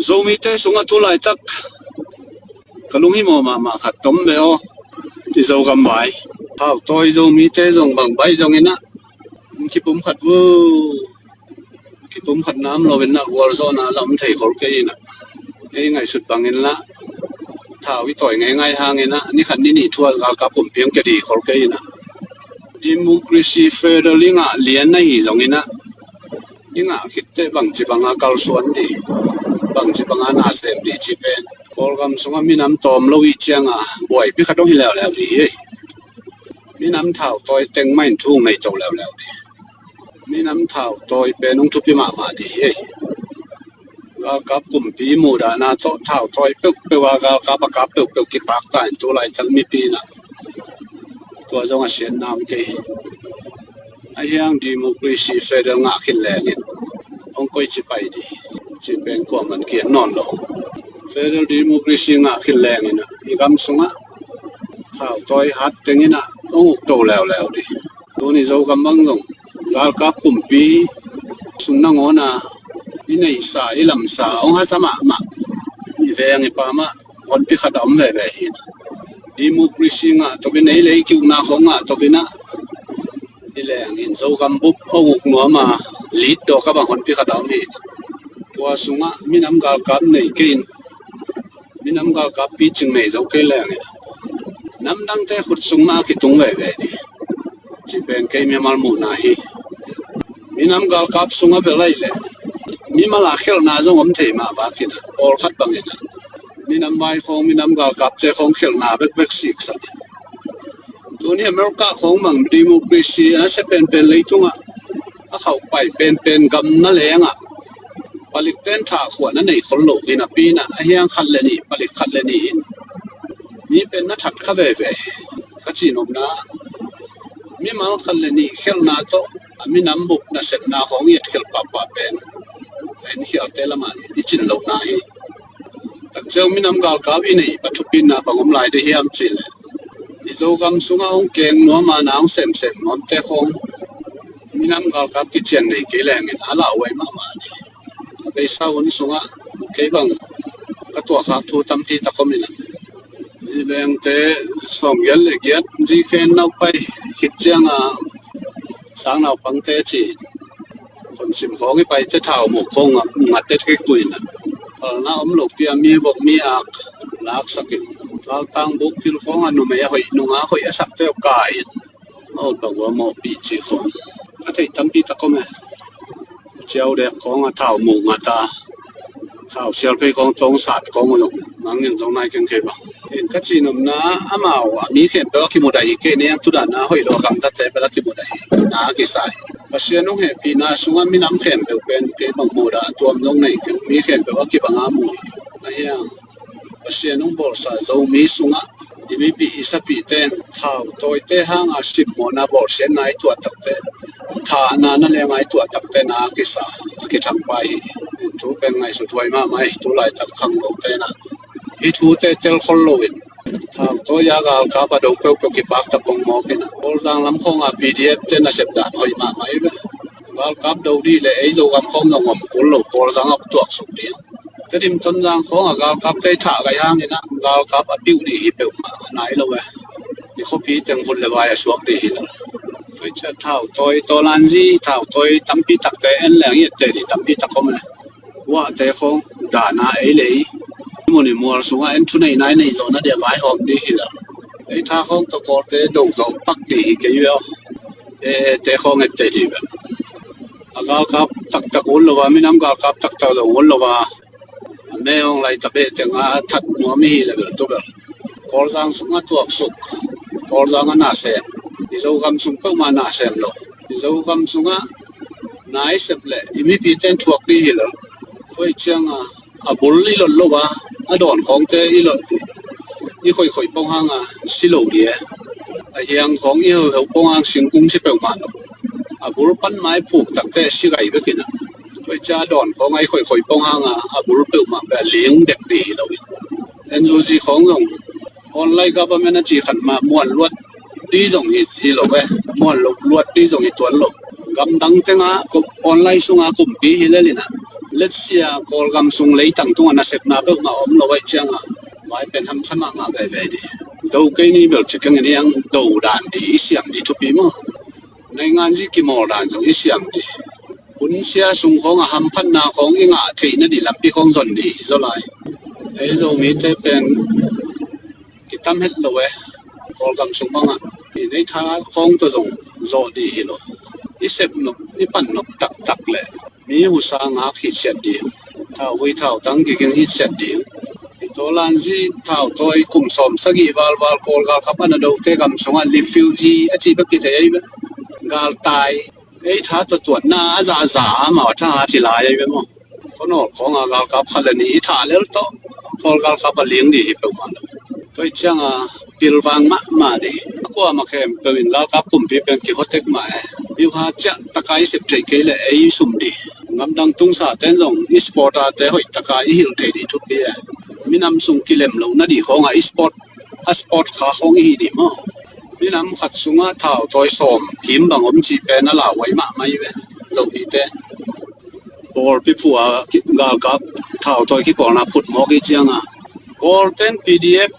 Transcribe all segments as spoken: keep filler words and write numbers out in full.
Zomite sungah tu laitak ka lunghimawh mahmah khat tom ve aw. I Zogam vai, thautawi Zomite zong bang baih zongin ah, kipum khat vu, kipum khat nam loin ah, gualzawhna lam thei khol kei in ah, ei ngaihsut bangin lah thau i tawi ngeingai hangin ah, ni khat ni nih thu ah galkap kumpi hong kia dih khol kei in ah, democracy federal i ngah lian na hi zongin ah, i ngah khit teh bangci banga kalsuan dih, bangci banga nasem dih cih pen, Kawlgam sungah minam tawm lo i cianga buaipi khat hong hi leuleu dih hi. Minam thautawi teng mah in thu hong nei to leuleu dih. Minam thautawi pen hong thupi mahmah dih hi. Galkap kumpi muhdahna tawh thautawi peuhpeuh a galkap a kap peuhpeuh kipakta in tu laitak mipi in ah tua zong a siatna om kei hi. Ahi hang democracy federal ngah khin lengin hong koici pai dih cih pen kuaman kian nawn lo. Federal democracy ngah khin lengin ah i gam sungah thautawi hat tengin ah hong uk to leuleu dih. Tuni Zogam bang zong galkap kumpi sung nangawn a i neihsa i lamsa hong haza mahmah, i veng i pam ah honpi khat a om veve hi. Democracy ngah tawpin ei le ei ki-ukna khawng ngah tawpin ah i leng in Zogam bup hong uk nuam a, lead dawk a bang honpi khat a om hi. Tua sungah minam galkap nei kei in, minam galkap picing nei zo kei leng in, namdangte khut sung mah a kitung veve dih cih pen kei mimal muhna hi. Minam galkap sungah bel ahih leh mimal a khelhna zong om thei mah bangin ah, pawlkhat bangin ah minam vai khawng, minam galkapte khawng khelhna bekbek siksak in. Tuni America khawng bang democracy a sia penpen leitungah a khauhpai penpen gam na lengah palikten thahkhuah na nei khol lo hi napi in ah, ahi hang khat le nih, palik khat le nih in mi pen na that kha veve. Ka cihnopna, mimal khat le nih khelhna tawh a minam bup nasepna khawng i etkhelh pahpah pen a enkhialte lamah i cin lohna hi. Takciang minam galkap i neih a thupina bang om lai dih hiam cih leh, i Zogam sungah hong keng nuam a, na hong semsem nuamte khawng minam galkap kician nei kei lengin a lauhuai mahmah dih. A beisa hun sungah kei bang ka tuahkhak thu tampi tak om in ah, zi vengte sawmgiat le giat, zi khen naupai khit cianga sang naupangte ci, thonsim khawng i paite thau muk khawng a ngatte kikuina, palna om lopi a mi vok mi ak laksakin, galtang buk pil khawng a numei a hoih, nungak hoih a sakte uh kai in, a ut bang ua mawhpih cih khawng ka theih tampi tak om e. Ciau dek khawng a thau muk ngat a, thau sialphei khawng tawng sat khawng uh zong mangngilh zong nai keng kei bang. In ka cihnopna, amau a mi khempeuh a kimudah hi kei, niang tudanna hoih lo a gamtate bel a kimudah hi na a kisa hi. Pasian hong hehpihna sungah minam khempeuh pen kei bang mudah tuam zong nei keng, mi khempeuh a kibang a mu hi. Ahi hang Pasian hong bawlsa Zomi sungah i mipih i sapihte in thautawite hanga simmawhna bawlsiatna i tuah takte, thahna na lenga i tuah takte na a kisa, a kithangpai hi. Thu pen ngaihsut huai mahmah hi. Tu laitak khangnote in ah hih thute tel khol loin, thautawi a galkap a do peuhpeuh kipaktak hong mawk in ah, Kawlzang lam khawnga P D F te nasep dan hoih mahmah hi ve. Galkap do dih leh ei Zogam khawng zong om kul lo, Kawlzang a tuaksuk dih. Tedim Tonzang khawng a galkapte i thah gaih hangin ah galkap a piuh dih hi peuhmah a nai lo e. I khuapi teng vut le vai a suak dih hi lo. Tua i ciah thautawi, tawlanzi thautawi tampi takte en leng i etteh dih tampi tak om e. Huahte khawng dahna ei le ei, i mun i mual sungah en thuneihna i neih zawhna dih a vaihawm dih hi lo. Ei tha khawng tawh Kawlte do zawh pak dih hi kei ve aw. E, ete khawng etteh dih ve. A galkap taktak ut lo a, minam galkap taktak zong ut lo a, a mei hong laita beh teng a that nuam i hih leh bel tu bel, Kawlzang sungah tuaksuk, Kawlzang a nasem, i Zogam sung peuhmah nasem lo. I Zogam sungah na i sep leh i mipite in thuak dih hi lo. Tua i cianga a bul i lot lo a, a dawn khawngte i lot, i khoihkhoih pong hanga si lo dih e. A hiang khawng i heuheu pong hang singkung si peuhmah lo. A bul pan mai phuk takte si gai bek in ah, tua i cia a dawn khawng a i khoihkhoih pong hanga a bul peuhmah beh a ling dek dih hi lo in. N U G khawng zong online government a ci khat mah muan luat dih zong hi, hi lo e. Muan lo luat dih zong hi tuan lo. Gamdang tengah online sunga kumpi hi lel in ah, Etsia Kawlgam sung leitang tungah nasepna peuhmah om lo ahih ciangah vai pen hamsa mahmah veve dih. Do kei ni bel cikeng in iang do dan dih i siam dih thupi maw? Nainganzi kimawl dan zong i siam dih. Hunsia sung khawng a hamphatna khawng i ngah theih nadih lampi khawng zon dih hi zaw lai. Ei Zomite pen kitam het lo e. Kawlgam sung bangah i nei tha khawng tawh zong zawh dih hi lo. I sep nop, i pan nop taktak leh mi husa ngak hi siat dih. Thauvui thautang kiging hi siat dih. I tawlanzi thautawi kum sawm sagih valval Kawl galkap a na dote gam sungah refugee a cih bek kithei ahi bek. Galtai ei tha tawh tuatna a zahzah a mau a tha a ci lai ahi bek maw? Khuanawl khawngah galkap khat le nih i thah lel tawh Kawl galkap a ling dih hi peuhmah lo. Tua ih ciangah pilvang mahmah dih. A kuamah khempeuh in galkap kumpi pen kihotek mah e. Biuha ciah taka i sep theih kei leh ei sum dih. Gamdang tungsa ten zong i sport a te hoih taka i hilh thei dih thupi e. Minam sung kilem loh nadih khawngah i sport, a sport kha khawng i hi dih maw? Minam khat sungah thautawi sawm kim bang om cih pen a lauhuai mahmah hi ve. Zomite pawlpi phuh a galkap thautawi kipawlna phut mawk ih ciangah Kawlten P D F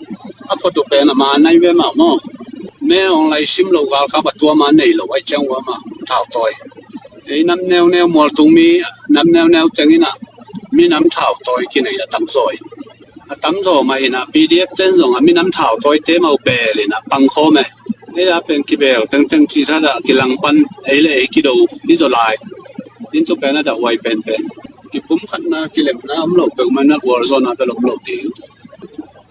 a phot uh pen a man ahi ve mah maw? Mel hong lai sim lo galkap a tua man nei lo ahi ciang uh amah thautawi. Ei nam neuneu mualtung mi nam neuneu teng inah minam thautawi kinei a tamzaw in a tamzaw mah inah P D F ten zong a minam thautawite mau beel inah pangkhawm e. Ei a pen kibeel tengteng cih thatah kilangpan ei le ei kido hi zaw lai. Inn tu pen a dahhuai penpen kipumkhatna kilemna om loh peuhmah na gualzawhna bel om loh ding.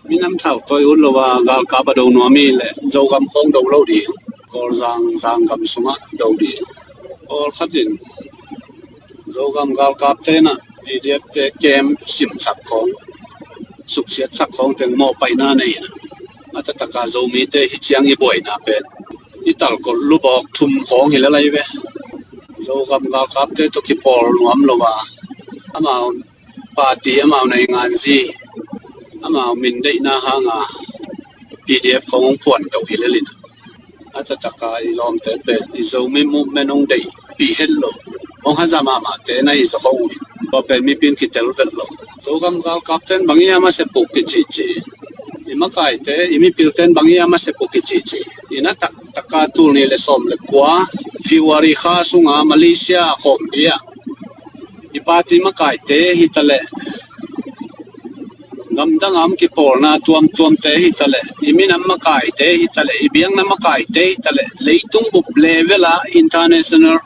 Minam thautawi ut lo a galkap a do nuam ih leh Zogam khawng do lo ding. Kawlzang zanggam sungah do ding. Pawlkhat in Zogam galkap tenah P D F te kem simsak khawng suksiatsak khawng teng mawhpaihna nei inah a taktakah Zomite hi ciang i buaina pen i talkolh lubawk thum khawng hi lel ahi ve. Zogam galkapte tawh kipawl nuam lo a amau party amau nainganzi amau mindeihna hanga P D F khawng hong phuan toh hi lel inah a taktakah i lawmte pen i Zomi movement hong deihpih het lo hong haza mahmahte na hi zaw khawng uh in tua pen mipi in kitel vet lo. Zogam galkapten bang hiam a sep uh kicihcih i makaite i mipilten bang hiam a sep uh kicihcih i na taktaka tul nih le sawm le kua February kha sunga Malaysia khawmpi ah i party makaite hitaleh gamdang a om kipawlna tuamtuamte hitaleh i minam makaite hitaleh i biakna makaite hitaleh leitung bup level a international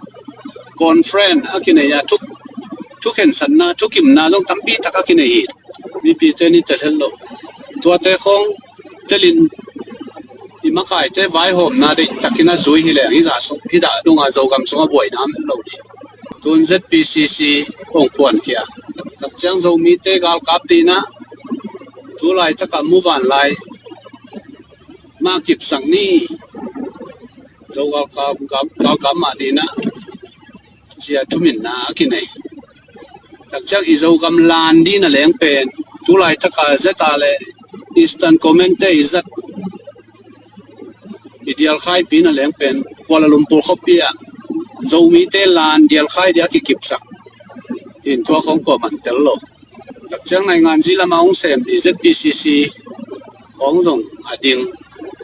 conference a kinei a thuk thukhensatna thukimna zong tampi tak a kinei hi. Mipite ni tel het lo tuate khawng telin i makaite vaihawmna deihtakin a zui hi leng hizah sung hizah dunga Zogam sungah buaina a met lo dih. Tun Z P C C hong phuankhia takciang Zomite galkap dihna tu laitakah muvan lai mah kipsak ni. Zo galkap mah dihna cia thuminna a kinei. Takciang i Zogam lan dihna leng pen tu laitaka zeta le Eastern Command te i zat i dialkhaipi na leng pen Kuala Lumpur khuapi ah Zomite lan dialkhai dia kikipsak in tua khawng kua man tel lo. Takciang nainganzi lama hong sem i Z P C C hong zong a ding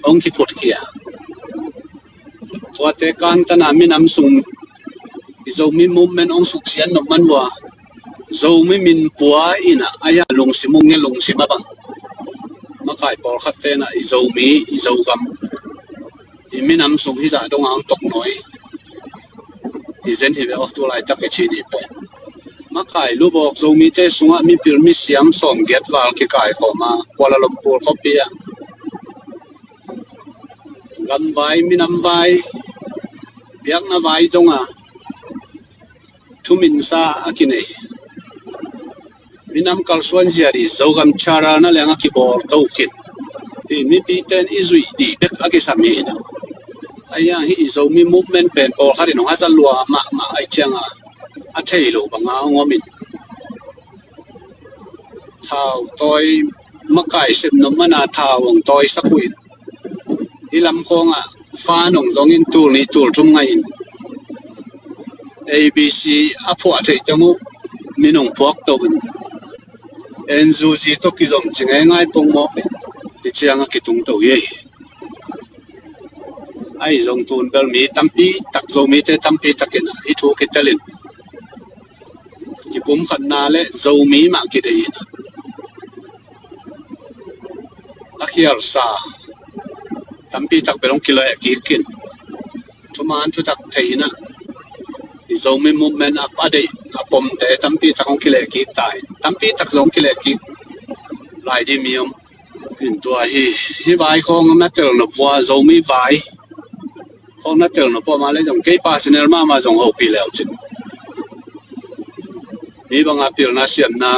hong kiphutkhia. Tuate kantana minam sung i Zomi movement hong suksiat nop man uh a Zomi min pua inah a ia lungsim uh nge lungsim a bang makai pawlkhat tenah i Zomi i Zogam i minam sung hizah donga hong toknawi i zen hi ve aw tu laitak i ci dih pen. Makai lubawk Zomite sungah mipil misiam sawmgiat val kikai khawma Kuala Lumpur khuapi ah gamvai minamvai biakna vai donga thuminsa a kinei. Minam kalsuan zia dih Zogam Charter na leng a kibawl to khin hi. Mipiten i zuih dih bek a kisam hi na. Ahi hang hih i Zomi movement pen pawlkhat in hong haza lua mahmah ahi cianga a thei lo banga hong om in thau tawi makai sepnop mana thau hong tawisak uh in i lamkhawngah fan hong zongin tul nih tul thum ngaihin A B C a phuah theih teng uh Minung phuak to in, N U G tawh kizom ci ngeingai pongmawk in, hi ciang a kitung to hi. Ahi zong tun bel mi tampi tak, Zomite tampi takin hi thu kitelin, kipumkhatna le Zomi mah kideih in, a khialsa tampi tak bel hong kileh kik in, thuman thutak thei in, i Zomi movement a, a deih a pomte tampi tak hong kileh kik ta in, tampi tak zong kileh kik lai ding mi om. In tua hi, hi vai khawng na tel nop vua, Zomi vai khawng na tel nop vua mah le zong kei personal mahmah zong hopih leu cin. Mi banga pilna siamna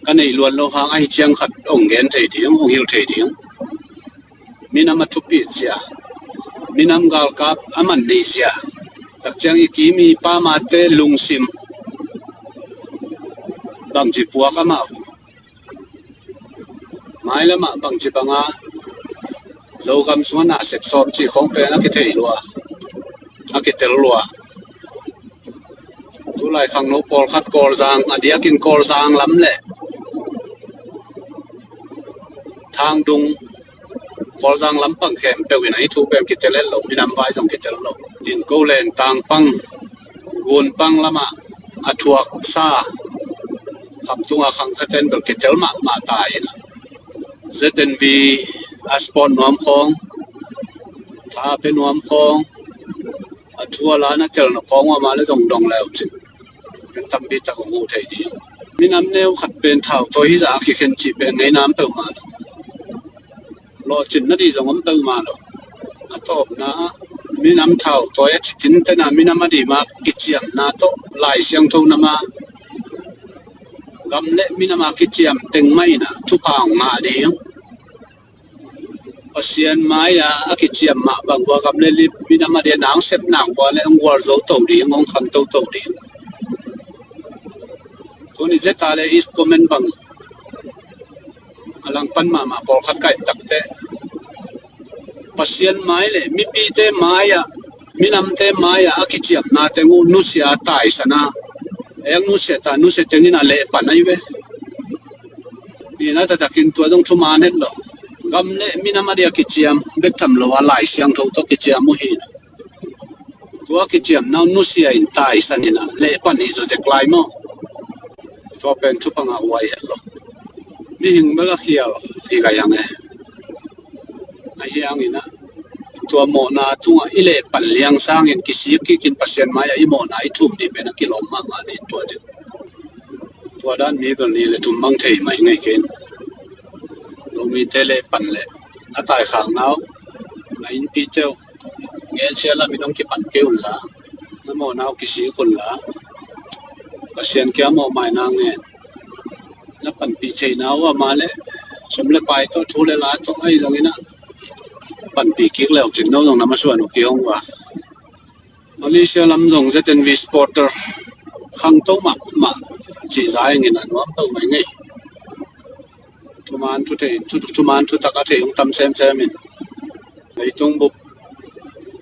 ka neih luat lo hang ahi ciang khat hong gen thei ding, hong hilh thei ding. Minam a thupit zia, minam galkap a man nih zia, tak ciang i kim i pamate lungsim bangci puak amah, mailamah bangci banga Zogam sungah nasep sawm cih khawng pen a kithei lua, a kitel lua. Tulai khangno pawlkhat Kawlzang, a diakin Kawlzang lam le Thangdung, Kawlzang lampang khempeuh in a hi thu pen kitel het lo, minam vai zong kitel lo. In ko len tang pang, gun pang lamah a thuaksa khamtunga khangkhaten bel kitel mahmah ta in, Z N V a sport nuam khawng, tha pe nuam khawng, a thu a la na tel na khawng uh a mah le zong dong leu cin, kan tampi tak hong uh thei ding. Minam neu khat pen thau tawi hi zah a kikhen cih pen ngeinam peuhmah lo. Lawhcinna dih zong om peuhmah lo. A tawpna, minam thau tawi a citin tena minam a dih ma kiciamna tawh Lai Siangtho nama gam le minam a kiciam teng mah in a thupha hong ngah ding. Pasian mai-a a kiciam mah bang vua gam le lip minam a dia nang sep nang vua le hong gualzo to ding, hong khang toto ding. Tuni zeta le East Command bang a langpan mahmah pawlkhat kaih takte Pasian mai le mipite mai-ah, minamte mai-ah a kiciamna teng uh nusia taisana, eng nusia ta, nusia tengin a lehpan ahi ve. Ina taktakin tua dong thuman het lo. Gam le minam a dia kiciam bek tham lo a Lai Siangtho tawh kiciam uh hi. Tua kiciamna uh nusia in taisan in a lehpan hi zaw zek lai maw? Tua pen thupha ngah huai het lo. Mihing bek a khial hi gai hang e. Ahi hangin a tua mawhna tungah i lehpan liang sangin kisik kikin Pasian mai-ah i mawhna i thum dih pen a kilawm mahmah dih tua ding. Tua dan mi bel ni le thum mang thei mai ngei ken. Lomite lehpan le a taikhakna uh, a innpi teu ngensia lam in hong kipan kei unla, na mawhna uh kisik unla, Pasian kia mawhmaina ngen na panpih theihna uh a mah le sum le pai tawh, thu le la tawh ahi zongin a panpih kik leu cin no zong na masuan uh kihong uh a. Malaysia lam zong Z N V supporter khangto mahmah cih za ingin a nuam peuh mai ngei. Thuman thu thei, thu, thuman thutak a thei hong tam semsem in leitung bup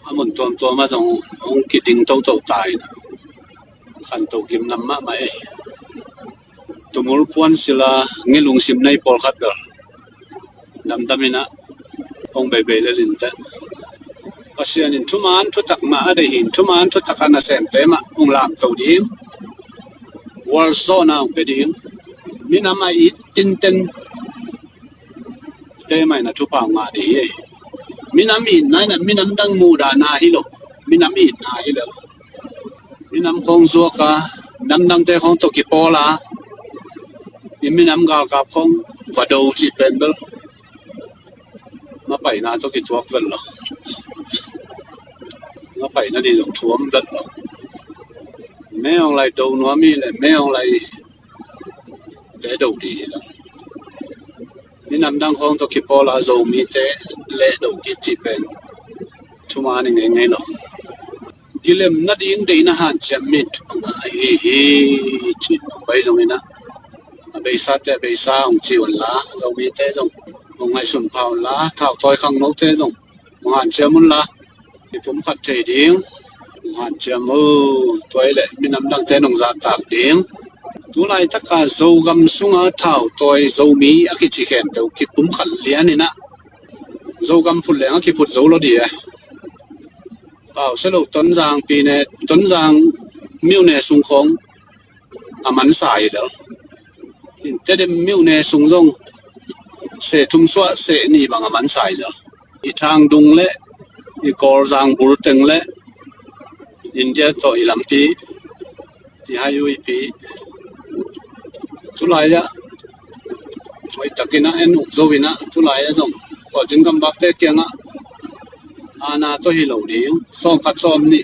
a mun tuamtuam ah zong hong kiding toto ta in a khanto gimnam mahmah ei. Tumul puan sila ngi lungsim nei pawlkhat bel damdam in a hong beibei lel in teh. Pasian in thuman thutak mah a deih hi in, thuman thutak a nasemte mah hong lamto ding, gualzawhna hong pia ding. Minam a it tinten te mah in a thupha ngah dih hi. Minam itna in a minam dang muhdahna hi lo, minam itna hi lo. Minam khawng zuak a, namdangte khawng tawh kipawl a, i minam galkap khawng va do cih pen bel mapaina tawh kituak vet lo. Mapaina dih zong thu om vet lo. Mei Aung Hlaing do nuam hi leh Mei Aung Hlaing te do dih hi lo. Minam dang khawng tawh kipawl a Zomite leh do kik cih pen thuman hi ngei ngei lo. Kilem nading deihna hanciam mi thupha ngah ahi hi cih hong pai zongin a, a beisate a beisa hong ci unla, Zomite zong hong ngaihsun pha unla, thautawi khangnote zong hong hanciam unla, i pumkhat thei ding, Hanciam o, tua hi leh minam dangte nong zahtak ding. Tulai taka Zogam sunga thautawi Zomi a kici khempeuh kipumkhat lian inah Zogam phut leng a kiphut zo lo dih e. Pau se lo Tonzang pine, Tonzang myone sung khong a mansa hi lo. Tedim myone sung zong seh thum suah seh nih bang a mansa hi lo. I Thangdung le i Kawlzang bul teng le India tawh i lampi, i highway pi, tulai ah hoih takin ah en uk zo inah, tulai ah zong khualzin gambakte kiangah aana tawh hi lo ding. Sawm khat sawm nih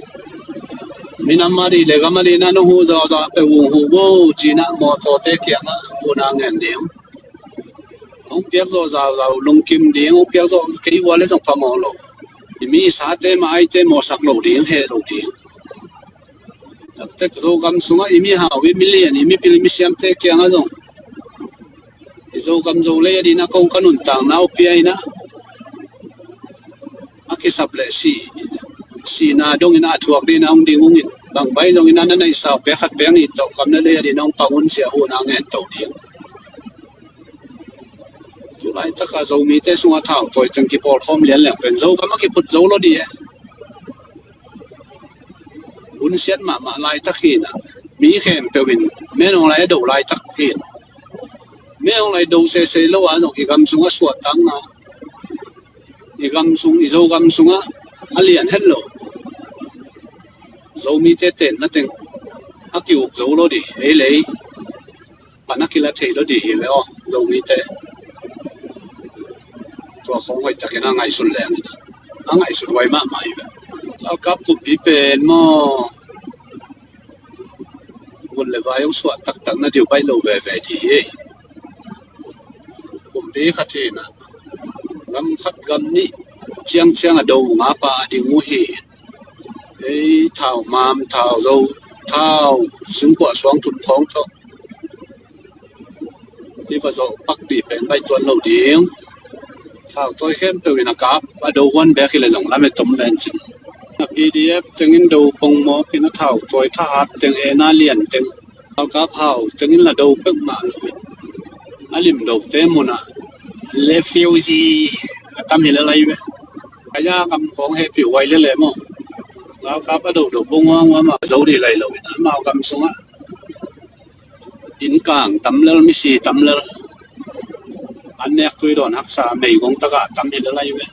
minam a dih le gam a dih inah nong huh zawhzawh peuh ung huh bo cinah mawtawte kiangah huhna ngen ding. Hong piak zawh zauzau lungkim ding, hong piak zawh kei ua le zong phamawh lo. I mi i sate mah aite mawhsak lo ding, heh lo ding. Taktek Zogam sungah i mihau, i milian, i mipil, i misiamte kiangah zong i Zogam Zolei a dihna kong ka nuntakna uh pia inah a kisap leh sih, sihna dong inah a thuak dihna hong ding ungin, bangbai zong inah na neihsa uh pek khat pek nih tawh gam le lei a dihna hong pang un cia huhna ngen to ding. Tulai taka Zomite sungah thautawi teng kipawlkhawm lian leng pen Zogam a kiphut zo lo dih e. Hunsiat mahmah laitak hi inah, mi khempeuh in Menawng lai a do laitak hi in, Menawng lai do sese lo ah zong i gam sungah suahtakna, i gam sung, i Zogam sungah a lian het lo. Zomite tenna teng a ki-uk zo lo dih, ei le ei pan a kila thei lo dih hi ve aw, Zomite. Tua khong hoih takin a ngaihsut leng inah a ngaihsut huai mahmah hi ve. Lalkap kumpi pen maw, vun le vai hong suah taktak na diu baih lo veve dih hi. Kumpi khat hi inah gam khat gam nih ciangciang a do ngapa a ding uh hi. Ei thau mam, thau zo, thau singkuah suang thum khawng tawh i va zawh pak dih pen baih tuan lo ding. Thautawi khempeuh in a kap a do huan bek hi le zong lamet om ven cin. A P D F tengin do pongmawk in a thautawi thahat teng, ena lian teng, lalkap hau tengin la do peuhmah lo in a lim dote munah refugee a tam hi le lai ve. A ya gam khawng hehpih huai lele maw? Lalkap a dodo bonghuang uh amah zo dih lai lo in amau gam sungah innkang tam lel, misi tam lel, an nek tui dawn haksa meigong takah tam hi le lai ve.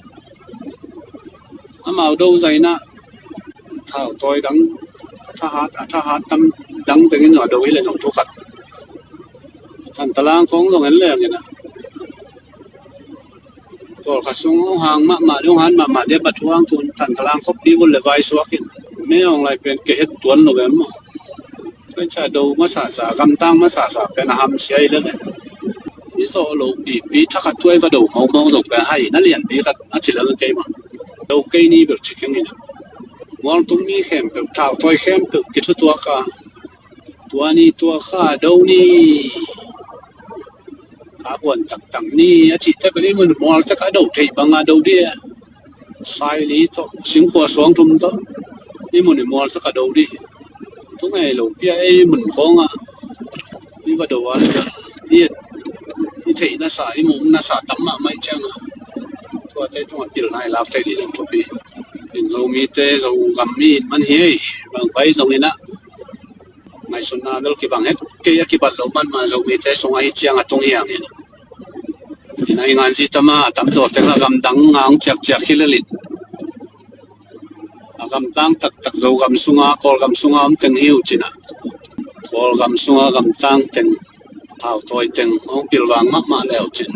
Amau do zainah thautawi dang, thahat, a thahat tam dang tengin a do hi le zong thu khat. Tantalang khawng zong en leng inah tawlkhat sung hong hang mahmah deuh, hong han mahmah deuh, bat huang tun Tantalang khoppi vun le vai suak in Menawng lai pen kehet tuan lo em maw? Tua in cia do masasa, gamtang masasa pen a hamsia hi lele. I zawh loh dihpi thakhat tuai va do mawkmawk zong pen hai na lianpi khat a ci lel kei maw? Do kei ni bel ci keng inah mualtung mi khempeuh, thautawi khempeuh kithutuak a, tua ni tua kha do ni, a buan taktak ni a cih tek in i mun mual tek a do theih banga do dih e. Saili tawh singkhual suang thum tawh i mun i mual tek a do dih. Thu ngei lo pia ei mun khawngah i va do a, i et, i theih nasa, i muh nasa tam mahmah i ciangah tuate tungah pilna i lak thei dih zong thupi. In Zomite Zogam mi in man hi ei, bang pai zong inah ngaihsutna bel kibang het kei a kibat lo mahmah Zomite sungah hi ciang a tung hi hang in. Ina i nganzi tama a tamzaw teng a gamdang nga hong ciakciak hi lel in, a gamtang taktak Zogam sunga, Kawlgam sunga om teng hi uh cinah, Kawlgam sunga gamtang teng, thautawi teng hong pilvang mahmah le uh cin.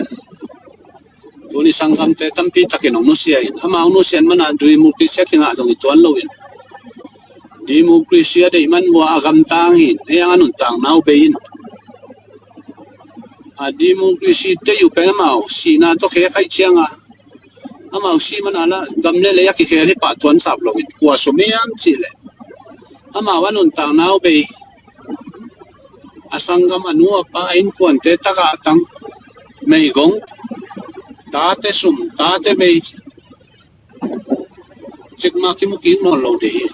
Tuni sanggamte tampi takin hong nusia in, amau hong nusia in mana democracy a kingah zong i tuan lo in, democracy a deih man uh a gamtang hi in, ei ang a nuntakna uh bei in. A democracy deih uh pen amau sihna tawh khekhaih cianga amau sih mana lah gam le lei a kikhel hi pah tuan sap lo in, kua sum hiam cih leh amau a nuntakna uh bei, a sanggam, a nu a pa, a innkuante takah tang meigong, tate sum, tate bei, cikmah kimu kik nawn lo dih hi.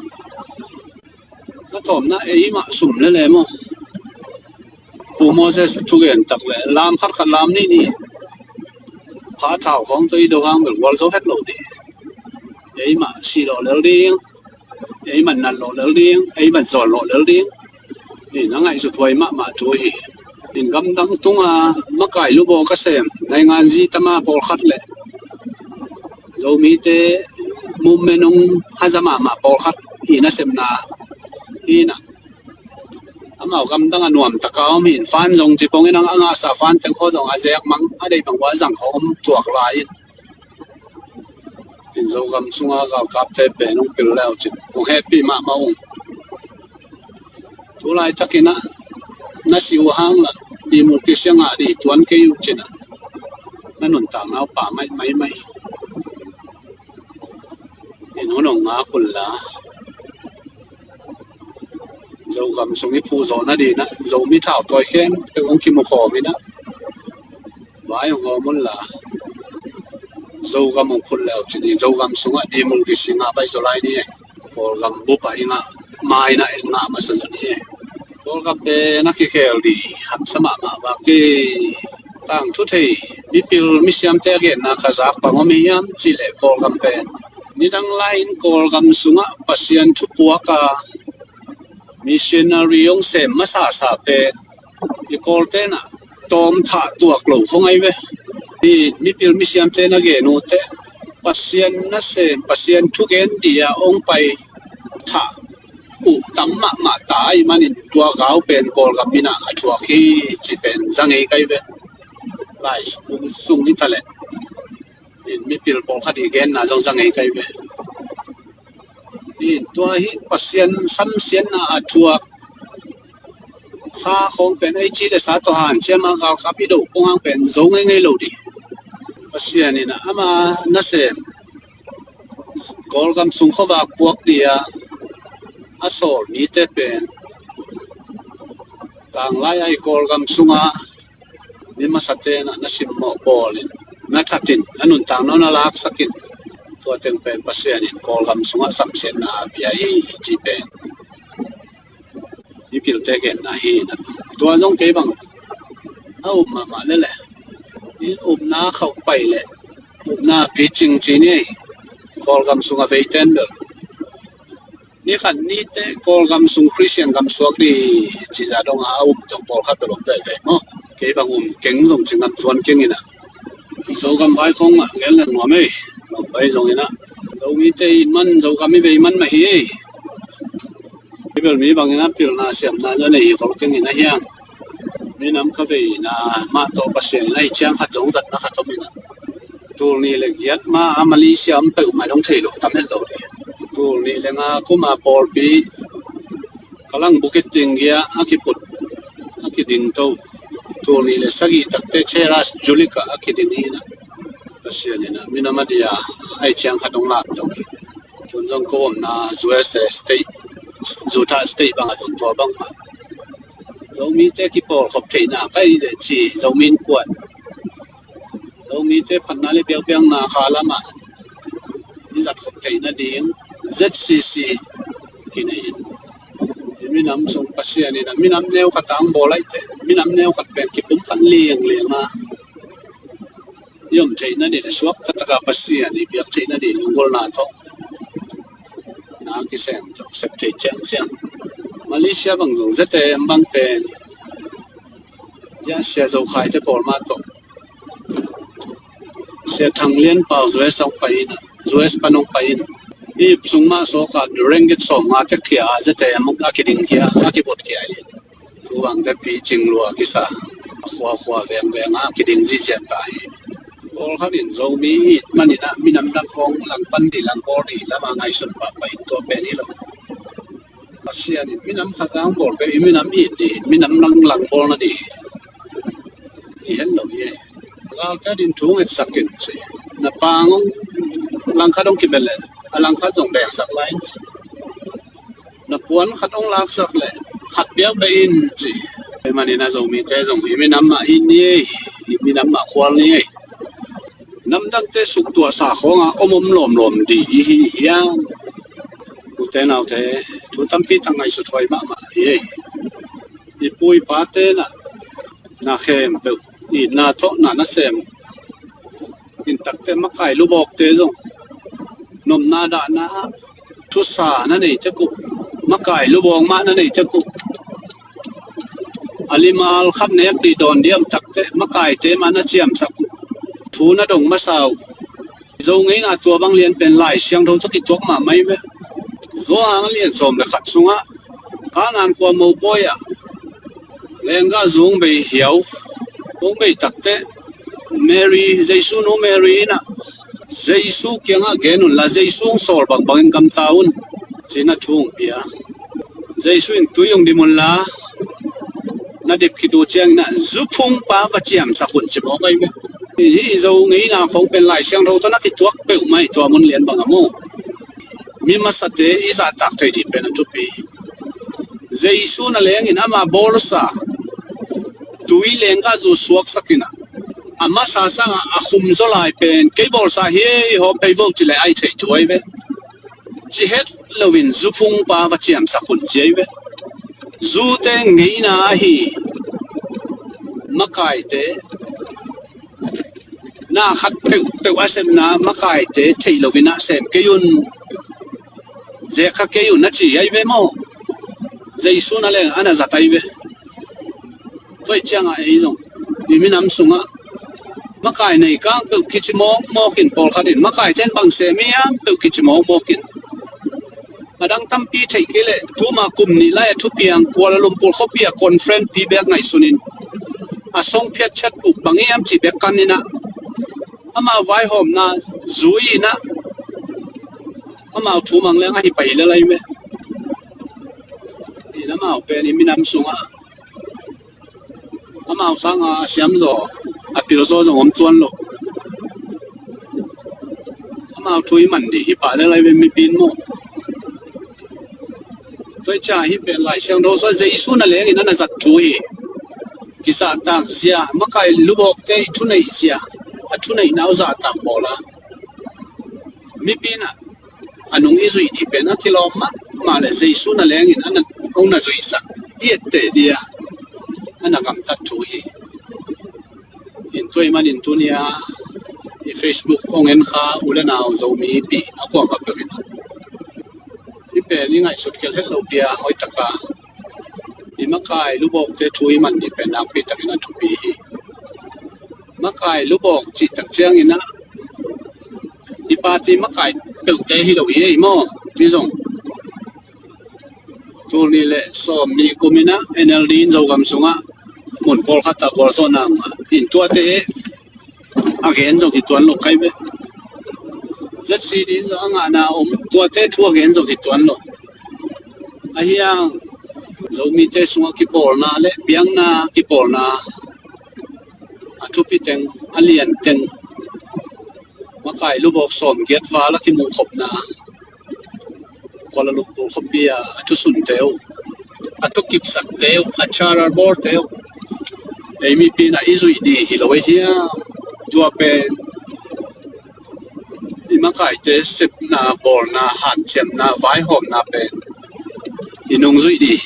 Omna ei mah sum lele maw? Pu Moses thugen tak le lam khat khat lam nih nih. Pha thau khawng tawh i do hang bel gual zo het lo dih. Ei mah sih lawh lel ding, ei mah nat lawh lel ding, ei mah zawn lawh lel ding. Hi na ngaihsut huai mahmah thu hi. In gamdang tunga makai lubaw ka sem naingan zi tama pawlkhat le Zomite movement hong haza mahmah pawlkhat hi nasepna hi na. Amau gamdang a nuam taka om hin fan zong cipong in ang a ngahsa fan teng khaw zong a zek mang a deih bang ua zang khaw om tuak lai in. In Zogam sunga galkapte pen hong pil leu cin kong hehpih mahmah ung. Tulai takin ah na si uh hang lah dimulki siangah dih tuan kei uh cin ah na nuntak naupa maih maih maih. In hun hong ngak un la Zogam sung i phuh zawh nadinah Zomi thau tawi khempeuh hong kimu khawm inah vai hong hawm un la Zogam hong phut leu cin i Zogam sungah dimulki singah baih zaw lai ni e. Kawlgam bup ah i ngah mainah en ngah masa zaw ni e. Kawlgam pen a kikhel dih hamsa mahmah vak hi. Tangthu thei mipil misiamte a genna ka zak bang om hiam cihleh Kawlgam pen nidang lai-in Kawlgam sungah Pasian thupuak a missionary hong sem masasa pen i Kawlte'n ah tawm thah tuak lo khong ai ve. Hi mipil misiamte na gen uh teh Pasian nasem Pasian thugen dih a hong pai thah uh tam mahmah ta ahih manin tua gau pen Kawlgam in ah a thuak hi ci pen za ngei kai ve. Lai sung i ta leh in mipil pawlkhat i genna zong za ngei kai ve. In tua hi Pasian samsiatna a thuak sa khawng pen ei ci le sa tawh hanciam a galkap i doh pong hang pen zo ngei ngei lo dih. Pasian in ah ama nasem Kawlgam sung khuavak puak dih a a sawl mite pen tanglai ai Kawlgam sungah mi masate'n ah na simmawh bawlin na thatin a nuntak na na laksakin tua teng pen Pasian in Kawlgam sungah samsiatna a pia hi ci pen mipilte genna hi na. Tua zong kei bang a um mahmah lele in upna khauh pai leh upna picing ci ni ei. Kawlgam sungah veiten bel ni khat nite Kawlgam sung Khristian gam suak dih cih zah dongah a um zong pawlkhat bel om veve maw? Kei bang um keng zong ci ngam tuan keng inah Zogam vai khong mah gen leng nuam ei. Bang pai zong inah Zomite i man Zogam i vei man mah hi ei. Kei bel mi bang inah pilna siamna zong nei hi khol keng inah hiang minam ka veina mah tawh Pasian inah hi ciang khat zong zatna khat om inah tul nih le giat ma a Malaysia om peuhmah dong thei lo tam het lo dih. Tul nih le nga kuma pawlpi Kalang Bukit Tinggi ah a kiphut a kiding to. Tul nih le sagih takte Cheras Julik ah a kiding hi na. Pasian in ah minam a dia ai ciang khat hong lak to hi. Tun zong ko omna U S A state, Utah state bangah zong tua bangmah Zomite kipawlkhop theihna kai le ci Zomi Innkuan Zomite phatna le biakpiakna kha lamah i zatkhop theih nading Z C C kinei in i minam sung Pasian in a minam neu khat ang bawl aih teh minam neu khat pen kipum khat liangliang a i om theih nading le suak taktak a Pasian i biak theih nading lunggulhna tawh na kisem tawh sep theih ciangciang Malaysia bang zong zete bang pen Sia Zo Khai te pawl mah tawh Sia Thang Lian Pau U S hong pai in, U S pan hong pai in. I sung mah sawk a ringgit sawm nga te khia a zete a kiding khia a kibot khia hi. Tu bang te picing lua kisa a khuakhua vengveng a kiding zizia ta hi. Pawlkhat in Zomi it manin ah minam dang kong langpan dih langkawl dih lamah ngaihsun pahpah in tua pen hi lo. Pasian in minam khat ang bawl pen i minam it dih minam lang langkawl nadih i het lo hi. Galte din thu ngetsak in ci na pang langkhat hong kibel le a langkhat zong bengsak lai in ci. Na puan khat hong laksak le khat biak beh in ci. Tua manin a Zomite zong i minam ah it ni ei, i minam ah khual ni ei. Namdangte suktuahsa khawngah om om lawmlawm dih i hi hiam? Ute naute Thu tampi tak ngaihsut huai mahmah hi. I pu i pate na, na khempeuh itna tawh na nasem in takte makai lubawkte zong nopna dahna thusa na nei tek uh, makai lubawk mah na nei tek uh. A limal khat nek dih dawn diam takte makaite mah na ciamsak uh. Thu na dong masa uh. Zo ngeina tua bang lian pen Lai Siangtho tawh kituak mahmah hi ve. Johan a lian sawm le khat sungah Kanaan khua mopawi ah lenggah zu hong bei hiau, hong bei takte Mary, Jesu nu Mary in ah Jesu kiangah gen unla, Jesu hong sawl bangbangin gamta un, ci-in a thu hong pia. Jesu in tui hong dim unla, na dip khit uh ciangin ah zuphungpa va ciamsak un ci mawk ahi ve. Hih i Zo ngeina khawng pen Lai Siangtho tawh na kituak peuhmah hi, tua mun lian bang a maw. Mi masate i zahtak thei dih pen a thupi hi. Jesu na lengin ama bawlsa tui lenggah zu suaksak in ah, a masa sangah a khum zaw lai pen kei bawlsa hi ei, hawm pei vo ci leh a hi thei thu ahi ve. Ci het loin zuphungpa va ciamsak un ci ahi ve. Zute ngeina ahi makaite, na khat peuhpeuh a sepna makaite theih loin ah sem kei un, zek kha kei un a ci ahi ve maw. Jesu na leng a na zat ahi ve. Tua ahih ciangah ei zong i minam sungah makai nei kang peuh kici mawkmawk in, pawlkhat in makaite in bang sem hiam peuh kici mawkmawk in. A dang tampi theih kei leh tuma kum nih lai a thupiang Kuala Lumpur khuapi ah conference pi bek ngaihsun in, a song phiat chat uh bang hiam cih bek kan in ah, amau vaihawmna zui in ah, amau thu mang leng ahi pai lel ahi ve. In amau pen i minam sungah amau sanga a siam zaw, a pil zaw zong om tuan lo. Amau thu i man dih hi pah lel ahi ve, mipi in maw. Tua ahih ciang hih pen Lai Siangtho sungah Jesu na lengin a na zat thu hi. Kizahtak zia, makai lubawkte i thuneih zia, a thuneihna uh zahtak bawl a, mipi in ah a nung i zuih dih pen a kilawm mahmah leh Jesu na lengin a na, hong na zuihsak i etteh dih a, a na gamtat thu hi. In tua ahih manin tuni-a i Facebook hong en kha u le nau Zomi pi a kuamah peuh in ah, hih pen i ngaihsut khelh het loh dih a, hoih taka i makai lubawkte thu i man dih pen nakpi takin a thupi hi. Makai lubawk cih tak ciangin ah i party makai peuhte hi lo hi ei maw. Tua zong tul nih le sawm nih kum in ah N L D in Zogam sungah mun pawlkhat ah gualzawhna ngah in, tuate a gen zong hi tuan lo kai ve. Z C D in zong a ngahna om, tuate thu a gen zong hi tuan lo. Ahi hang Zomite sungah kipawlna le biakna kipawlna a thupi teng, a lian teng, makai lubawk sawmgiat val a kimuhkhopna, Kuala Lumpur khuapi a a thusunte uh, a thukipsakte uh, a charter bawlte uh, ei mipi in ah i zuih dih hi lo ahi hiam? Tua pen i makaite sepna, bawlna, hanciamna, vaihawmna pen i nung zuih dih,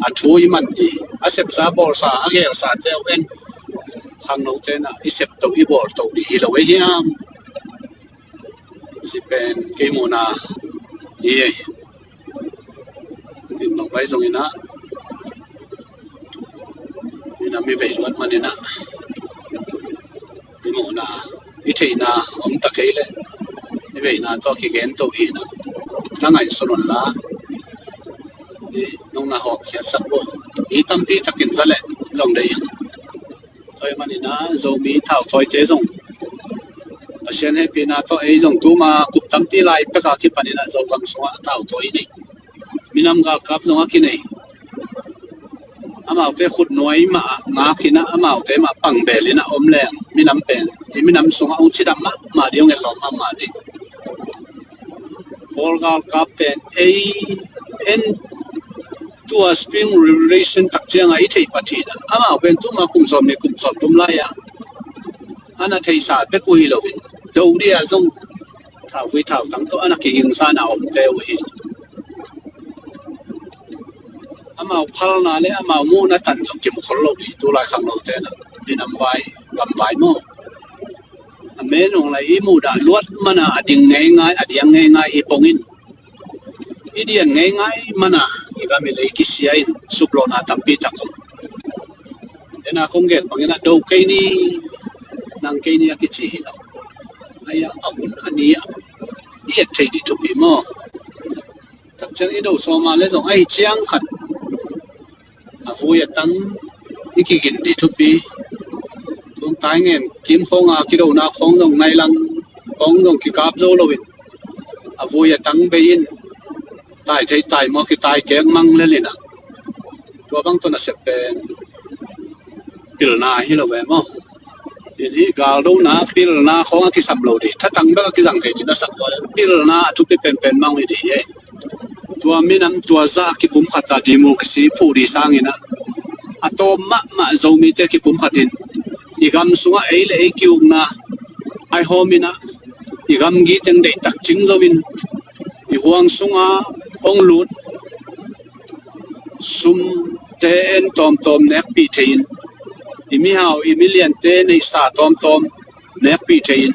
a thu i man dih, a sepsa bawlsa, a gelsate uh en, khangnote in ah i septo, i bawlto dih hi lo ahi hiam? Ci pen kei muhna hi. In bang pai zongin ah, in ah mi vei luat manin ah, i muhna, i theihna om ta kei leh i veina tawh kigen to hi in ah, na ngaihsun unla, i nong na hawmkhiatsak uh hi. Tampi takin za leh zong deih ing. Tua ahih manin ah Zomi thautawite zong Pasian hehpihna tawh ei zong tuma kum tampi lai pek a kipanin ah Zogam sungah thautawi nei, minam galkap zong a kinei, amaute khutnuai mah ah ngak in ah, amaute mah pangbel in ah om leng minam pen i minam sungah hong cidam mahmah ding, hong etlawm mahmah ding. Paul galkap pen ei en, tua Spring Revolution tak ciangah i theih pah hi in ah, amau pen tuma kum sawm nih kum sawm thum lai-ah a na theihsa bek uh hi loin, do dih ah zong thauvui thautang tawh a na kigingsa na omte uh hi. Amau phalna le amau muhna tan zong kimu khol lo dih, tu lai khangnote na. Minam vai, gam vai maw? A men ong lai i muhdah luat mana a ding ngeingai, a diang ngeingai i pong in. I dian ngeingai mana i gam i lei kisia in, suplawhna tampi tak zong. Ena kong gen bangin a do kei ni, nang kei ni a kici hi lo. A iang a hun a ni a i et thei dih thupi maw? Takciang i do sawma le zong ahi ciang khat a vui a tang i kigin dih thupi. Tun tai ngen kim khawng a kidona khawng zong nai lang khawng zong kikap zo loin a vui a tang bei in tai thei tai maw, kitai kek mang lel in a. Tua bang tun a sep pen pilna hi lo ve maw? Inn hi galdona pilna khawng a kisam lo dih, thatang bek a kizang thei dih na sak tua le pilna a thupi penpen mang hi dih hi. Tua minam tua zah kipumkhat a democracy phuh dih sangin a, a tawm mahmah Zomite kipumkhat in i gam sungah ei le ei kiukna ai hawm in a, i gamgi teng deihtak cing zo in i huang sungah hong lut sumte en tawmtawm nekpih thei in, i mihau i miliante neihsa tawmtawm nekpih thei in,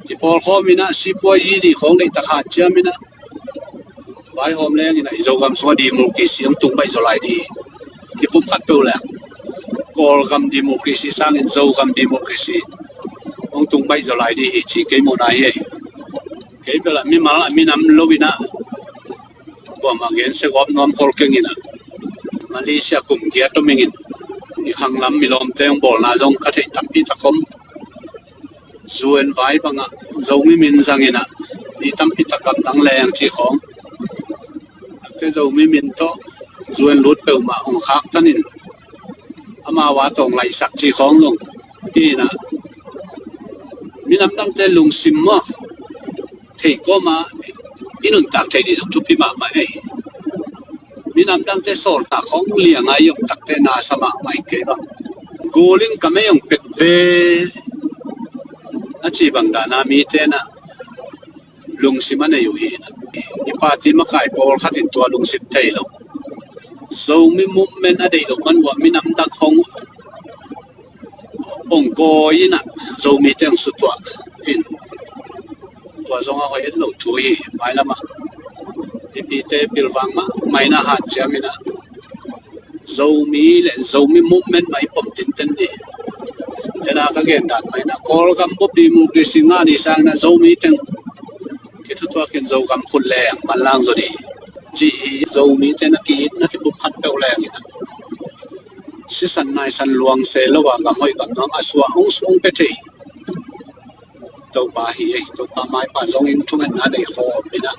kipawlkhawm in a, sipuai G D khawng deihtak hanciam in a, vaihawm leng in a, i Zogam sungah democracy hong tung baih zaw lai dih. Kipumkhat peuh leng Kawlgam democracy sangin Zogam democracy hong tung baih zaw lai dih hi ci kei muhna hi. Kei bel a mimal a minam lo in a, kuamah gen sia gawp nuam khol keng in a, Malaysia kum giat om ing in, i khanglam i lawmte hong bawlna zong ka theih tampi tak om. Zu en vai bangah Zomi min zang in a, i tampi tak gamdang leng ci khawng. Takte Zomi min tawh zu en lut peuhmah hong khaktan in, amau a tawng laihsak ci khawng zong hi in a, minam dangte lungsim maw, thei kawma i nuntak thei dih zong thupi mahmah ei. Minam dangte sawltak khawng lianga i om takte na sa mahmah i kei bang. Gul in ka mei hong pet ve a ci bang dana mite na lungsim a nei uh hi. I party makai pawlkhat in tua lungsim thei lo. Zomi movement a deih lo man uh a minam dang hong hong kawi in a, Zomite hong sutuah in, tua zong a hoih et lo thu hi. Mailamah mipite pilvang mahmah in a hanciam in a, Zomi le Zomi movement mah i pom tinten ni. Ena ka gen dan mah in a, Kawlgam bup democracy ngah ni sang in a, Zomi teng kithutuak in Zogam phun leng manlang zaw ni. Cih hi. Zomite na ki-it na kipumkhat peuh leng in a, sisan naisan luang se lo a, gam hoih gam nuam a suah hong suang pia thei Topa hi ei. Topa maipa zongin thungetna nei khawm in a,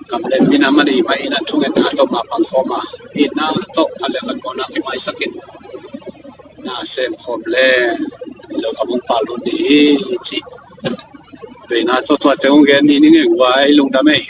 gam le minam a nei mah in a, thungetna tawh mapang khawm a, itna tawh khat le khat mawhna kimaisak in na sem khawm le Zogam hong pal lut ni hi cih. Veina tawh tuate hong gen ni ning ei, guai lungdam ei.